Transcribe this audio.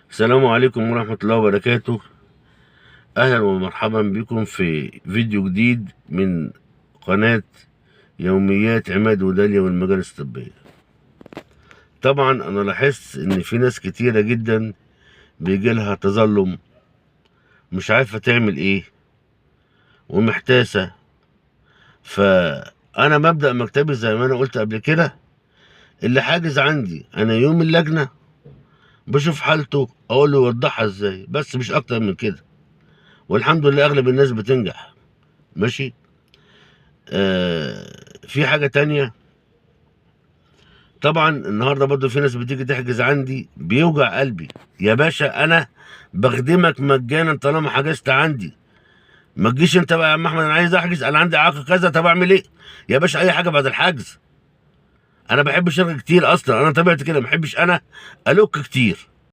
السلام عليكم ورحمة الله وبركاته. أهلا ومرحبا بكم في فيديو جديد من قناة يوميات عماد وداليا والمجالس الطبية. طبعا أنا لاحظت إن في ناس كتيرة جدا بيجي لها تظلم، مش عارفة تعمل إيه ومحتاسة. فأنا مبدأ مكتبي زي ما أنا قلت قبل كده، اللي حاجز عندي أنا يوم اللجنة بشوف حالته اقول له يوضحها ازاي، بس مش اكتر من كده. والحمد لله اغلب الناس بتنجح. ماشي. في حاجة تانية، طبعا النهارده برضو في ناس بتيجي تحجز عندي، بيوجع قلبي يا باشا، انا بخدمك مجانا طالما حجزت عندي. ما تجيش انت بقى يا عم احمد انا عايز احجز، انا عندي اعاقه كذا، طب اعمل ايه يا باشا؟ اي حاجة بعد الحجز. انا بحب الشركة كتير اصلا، انا طبيعتي كده ما بحبش انا الوك كتير.